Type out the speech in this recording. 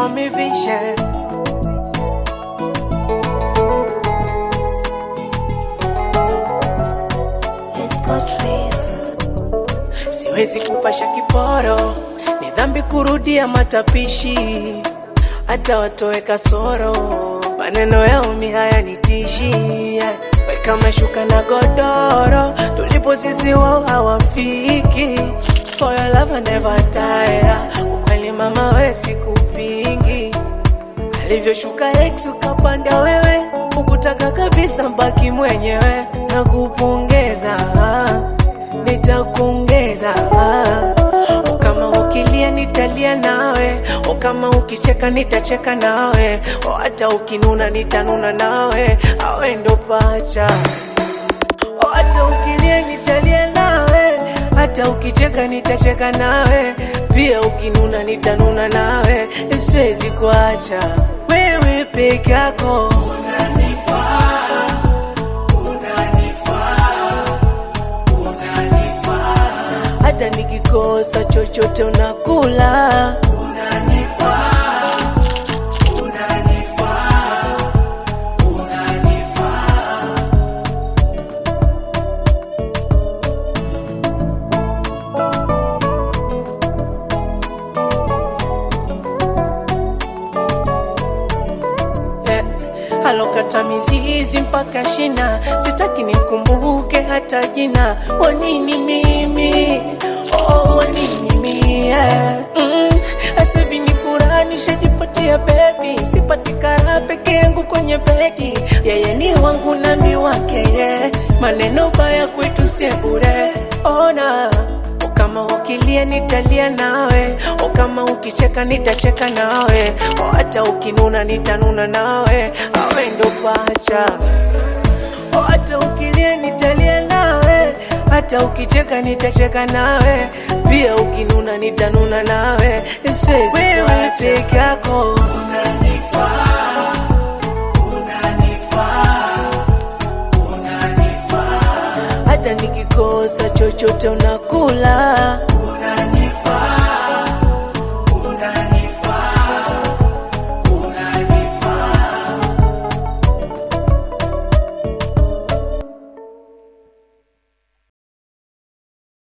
call me Vision. Let's go trees. Siwezi kupasha kiporo, ni dhambi kurudia matapishi, hata watoe kasoro, maneno yao mi hayanitishi. Weka mashuka na godoro, tulipo sisi wao hawafiki. For your love I never tire, ukweli mama we sikupingi. Alivyoshuka ex ukapanda wewe, ukutaka kabisa mbaki mwenyewe, na kupongeza nitakuongeza. Kama ukilia nitalia nawe, o kama ukicheka nitacheka nawe, o hata ukinuna nitanuna nawe, awe ndo pacha. O hata ukilia nitalia nawe, hata ukicheka nitacheka nawe, pia ukinuna nitanuna nawe, siwezi kuacha wewe peke yako. Unanifaa, unanifaa, unanifaa. Hata nikikosa chochote unakula. Unanifaa, unanifaa, unanifaa. Eh, alokata mizizi mpaka shina, sitaki nikumbuke hata jina. Wanini mimi oh, wanini mimi yeah. Asevi ni furaha nishajipatia baby, sipati karaha peke yangu kwenye bedi. Yeye ni wangu nami wake yeah. Maneno baya kwetu si bure, ona kama ukilia nitalia nawe, o kama ukicheka nitacheka nawe, o hata ukinuna nitanuna nawe, awe ndo pacha. O hata ukilia nitalia nawe, hata ukicheka nitacheka nawe, pia ukinuna nitanuna nawe, siwezi wewe peke yako. Unanifaa, unanifaa, unanifaa. Hata nikikosa chochote